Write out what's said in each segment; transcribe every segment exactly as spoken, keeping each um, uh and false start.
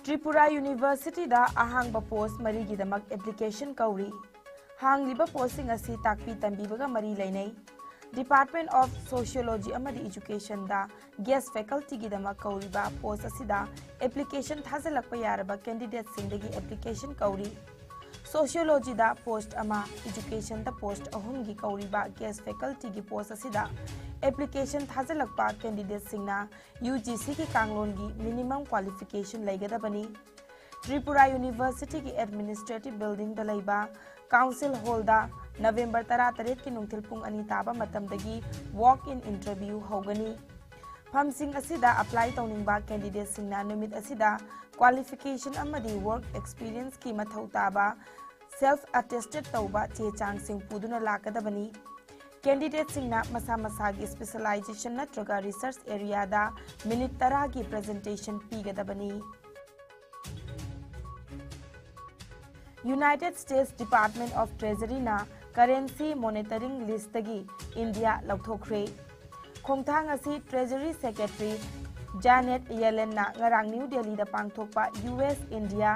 ꯇ꯭ꯔꯤꯄꯨꯔꯥ ꯌꯨꯅꯤꯚꯔꯁꯤꯇꯤꯗ ꯑꯍꯥꯡꯕ ꯄꯣꯁ ꯃꯔꯤꯒꯤꯗꯃꯛ ꯑꯦꯄ꯭ꯂꯤꯀꯦꯁꯟ ꯀꯧꯔꯤ꯫ ꯍꯥꯡꯂꯤꯕ ꯄꯣꯁꯁꯤꯡ ꯑꯁꯤ ꯇꯥꯛꯄꯤ ꯇꯝꯕꯤꯕꯒ ꯃꯔꯤ ꯂꯩꯅꯩ꯫ Department of Sociology ꯑꯃꯗꯤ Educationꯗ guest facultyꯒꯤꯗꯃꯛ ꯀꯧꯔꯤꯕ ꯄꯣꯁ ꯑꯁꯤꯗ ꯑꯦꯄ꯭ꯂꯤꯀꯦꯁꯟ ꯊꯥꯖꯤꯜꯂꯛꯄ ꯌꯥꯔꯕ ꯀꯦꯟꯗꯤꯗꯦꯠꯁꯤꯡꯗꯒꯤ ꯑꯦꯄ꯭ꯂꯤꯀꯦꯁꯟ ꯀꯧꯔꯤ꯫ Sociologyꯗ ꯄꯣꯁ ꯑꯃ, Educationꯗ ꯄꯣꯁ ꯑꯍꯨꯝꯒꯤ ꯀꯧꯔꯤꯕ guest facultyꯒꯤ ꯄꯣꯁ ꯑꯁꯤꯗ ꯑꯦꯄ꯭ꯂꯤꯀꯦꯁꯟ ꯊꯥꯖꯤꯜꯂꯛꯄ ꯀꯦꯟꯗꯤꯗꯦꯠꯁꯤꯡꯅ UGCꯒꯤ ꯀꯥꯡꯂꯣꯟꯒꯤ minimum qualification ꯂꯩꯒꯗꯕꯅꯤ꯫ ꯇ꯭ꯔꯤꯄꯨꯔꯥ ꯌꯨꯅꯤꯚꯔꯁꯤꯇꯤꯒꯤ administrative buildingꯗ ꯂꯩꯕ Council Hallꯗ ꯅꯕꯦꯝꯕꯔ ꯇꯔꯥꯇꯔꯦꯠꯀꯤ ꯅꯨꯡꯊꯤꯜ ꯄꯨꯡ ꯑꯅꯤ ꯇꯥꯕ ꯃꯇꯝꯗꯒꯤ walk-in interview ꯍꯧꯒꯅꯤ꯫ ꯐꯝꯁꯤꯡ ꯑꯁꯤꯗ apply ꯇꯧꯅꯤꯡꯕ candidateꯁꯤꯡꯅ ꯅꯨꯃꯤꯠ ꯑꯁꯤꯗ qualification ꯑꯃꯗꯤ work experienceꯀꯤ ꯃꯊꯧ ꯇꯥꯕ self attested ꯇꯧꯕ ꯆꯦ ꯆꯥꯡꯁꯤꯡ ꯄꯨꯗꯨꯅ ꯂꯥꯛꯀꯗꯕꯅꯤ꯫ Candidateꯁꯤꯡꯅ ꯃꯁꯥ ꯃꯁꯥꯒꯤ specialization ꯅꯠꯇ꯭ꯔꯒ research areaꯗ minute ꯇꯔꯥꯒꯤ presentation ꯄꯤꯒꯗꯕꯅꯤ꯫ United States Department of Treasuryꯅ currency monitoring listꯇꯒꯤ India ꯂꯧꯊꯣꯛꯈ꯭ꯔꯦ꯫ ꯈꯣꯡꯊꯥꯡ ꯑꯁꯤ Treasury Secretary Janet Yellenꯅ ꯉꯔꯥꯡ New Delhiꯗ ꯄꯥꯡꯊꯣꯛꯄ US India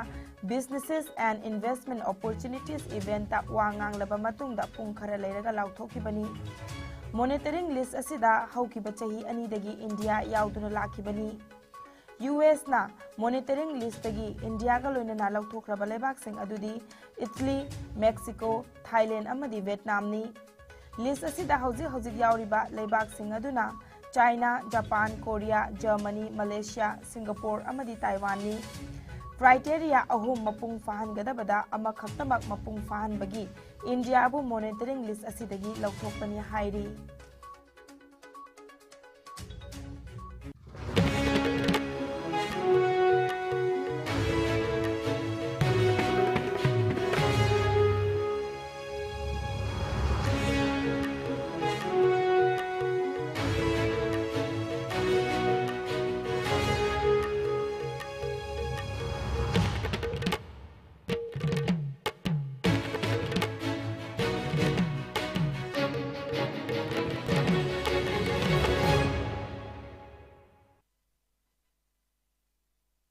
Businesses and Investment Opportunities eventꯇ ꯋꯥ ꯉꯥꯡꯂꯕ ꯃꯇꯨꯡꯗ ꯄꯨꯡ ꯈꯔ ꯂꯩꯔꯒ ꯂꯥꯎꯊꯣꯛꯈꯤꯕꯅꯤ꯫ Monitoring list ꯑꯁꯤꯗ ꯍꯧꯈꯤꯕ ꯆꯍꯤ ꯑꯅꯤꯗꯒꯤ India ꯌꯥꯎꯗꯨꯅ ꯂꯥꯛꯈꯤꯕꯅꯤ꯫ USꯅ monitoring listꯇꯒꯤ Indiaꯒ ꯂꯣꯏꯅꯅ ꯂꯧꯊꯣꯛꯈ꯭ꯔꯕ ꯂꯩꯕꯥꯛꯁꯤꯡ ꯑꯗꯨꯗꯤ Italy, Mexico, Thailand ꯑꯃꯗꯤ Vietnamꯅꯤ꯫ List ꯑꯁꯤꯗ ꯍꯧꯖꯤꯛ ꯍꯧꯖꯤꯛ ꯌꯥꯎꯔꯤꯕ ꯂꯩꯕꯥꯛꯁꯤꯡ ꯑꯗꯨꯅ China, Japan, Korea, Germany, Malaysia, Singapore ꯑꯃꯗꯤ Taiwanꯅꯤ꯫ Criteria ꯑꯍꯨꯝ ꯃꯄꯨꯡ ꯐꯥꯍꯟꯒꯗꯕꯗ ꯑꯃꯈꯛꯇꯃꯛ ꯃꯄꯨꯡ ꯐꯥꯍꯟꯕꯒꯤ Indiaꯕꯨ monitoring list ꯑꯁꯤꯗꯒꯤ ꯂꯧꯊꯣꯛꯄꯅꯤ ꯍꯥꯏꯔꯤ꯫